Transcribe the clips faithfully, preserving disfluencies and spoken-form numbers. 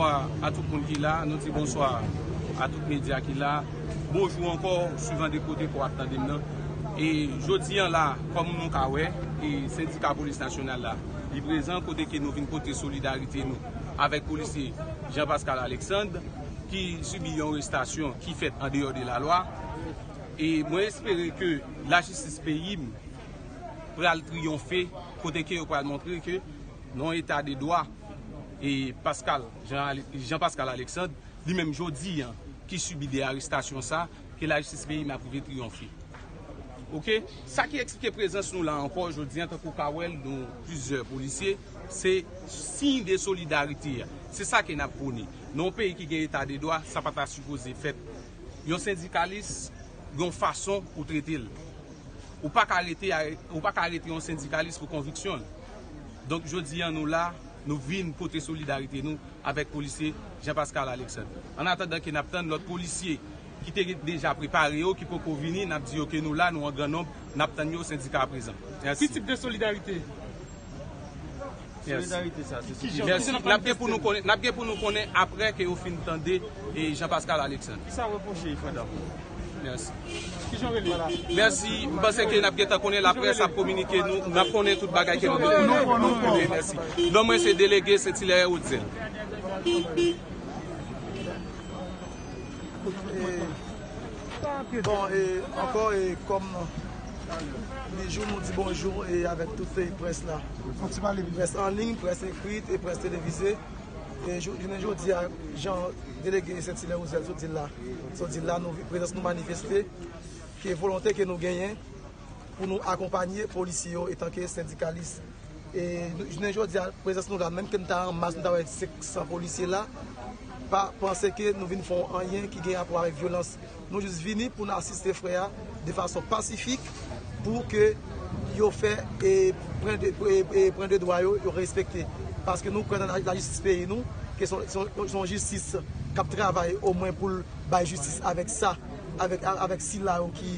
Bonswa a tout moun ki la, nou di bonswa a tout medya ki la. Bonjou ankò, swivan de kote ke w ap tande m nan. E jodi a la, kòm nou ka wè, e sendika polis nasyonal la, li prezan kote ke nou vin pote solidarite nou avèk polisye Jean Pascal Alexandre, ki sibi yon arestasyon ki fèt andeyò de lalwa. E mwen espere ke lajistis peyi m pral triyonfe, kote ke yo pral montre ke nan yon eta de dwa, e Pascal, Jean Ale-, Jean Pascal Alexandre, li menm jodi a, ki sibi de arestasyon sa, ke lajistis peyi m ap rive triyonfe. Oke? Sa ki eksplike prezans nou la ankò jodi a, tankou w ka wè l, nou plizyè polisye, se siy de solidarite a. Se sa ke n ap pwone. Nan yon peyi ki gen eta de dwa, sa pa ta sipoze fèt. Yon sendikalis, gen yon fason pou trete l. Ou pa ka rete, ou pa ka rete yon sendikalis pou konviksyon l. Donk, jodi a, nou la, nou vin pote solidarite nou avèk polisye Jean Pascal Alexandre. An atandan ke n ap tann lòt polisye ki te deja prepare yo, ki poko vini, n ap di yo ke nou la, nou an gran nonb, n ap tann yo, sendika a prezan. Mèsi. Ki tip de solidarite? Mèsi. Solidarite sa, se solidarite. Mèsi. N ap gen pou nou konnen, n ap gen pou nou konnen apre ke yo fin tande, e, Jean Pascal Alexandre. Ki sa w repwoche, frè Dam? Mèsi. Kijan w rele? Mèsi. M panse ke n ap gentan konnen, laprès ap kominike nou, n ap konnen tout bagay ke nou gen pou nou konnen. Mèsi. Non mwen se delege Saint-Hilaire Haute-Zelle. E, bon, e, ankò, e, kòm Bijou, nou di bonjou, e, avèk tout, e, près la. Près an liy, près ekri, e près televize. E jou-, jounen jodi a, jan delege Saint-Hilaire Haute-Zelle sot di l la, sot di l la, nou, prezans nou manifeste, ke volonte ke nou genyen pou nou akonpanye polisye yo etanke sendikalis. E nou, jounen jodi a, prezans nou la, menm ke nou ta an mas, nou ta wè senk san polisye la, pa panse ke nou vin fè anyen ki gen rapò avèk vyolans. Nou jis vini pou n asiste frè a de fason pasifik pou ke yo fè, e, pran de, e, e, pran de dwa yo, yo respekte. Paske nou kwè nan la, lajistis peyi nou, ke se yon, se yon, se yon jistis k ap travay omwen pou l bay jistis avèk sa, avèk, avèk sila yo ki,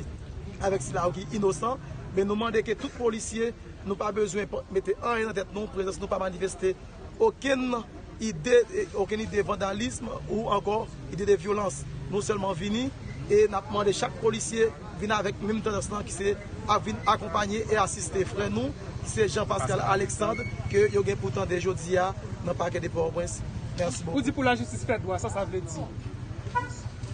avèk sila yo ki inosan. Men nou mande ke tout polisye, nou pa bezwen p-, mete anyen nan tèt nou, prezans nou pa manifeste okenn ide, e, okenn ide vandalism ou ankò ide de vyolans. Nou sèlman vini e n ap mande chak polisye vin avèk menm tandans lan ki se ap vin akonpanye e asiste frè nou ki se Jean Pascal Alexandre ke yo gen pou tande jodi a nan pakè de Pòtoprens. Mèsi bokou. Ou di pou lajistis fè dwa, sa sa vle di?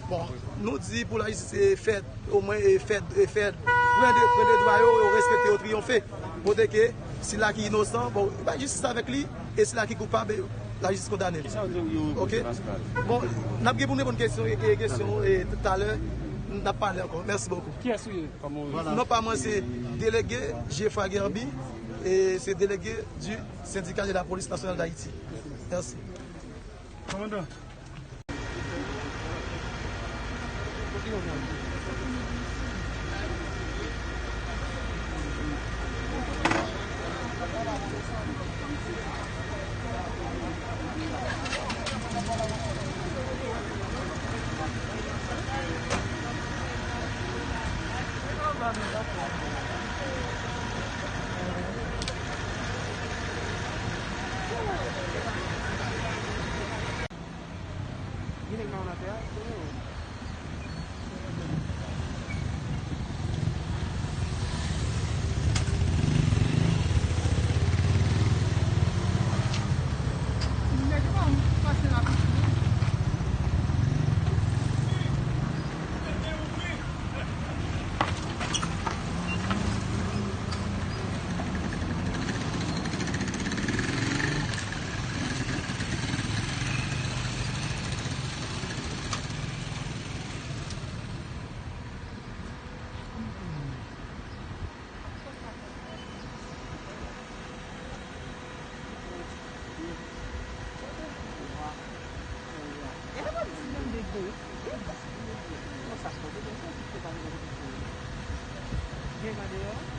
Bon, nou di pou lajistis, e, fè, omwen, e, fè, e, fè, pran de, pran de dwa yo, yo respekte, yo triyonfe. Kote ke sila ki inosan, bon, bay jistis avèk li, e sila ki koupab, e, lajistis kondane l. Kisa w di yo, yo reproche Pascal? Bon, n ap gen pou n reponn kesyon, e, e, kesyon, e, talè, n ap pale ankò. Mèsi bokou. Kiyès ou ye? Non pa mwen se delege Geoffroy Guerby, e se delege du Syndicat de la Police Nationale d'Haïti. Mèsi. Kòmandan. Gen nèg la ann atè a, kote yo? Nèg yo pa pase rapid. Gen gade yo.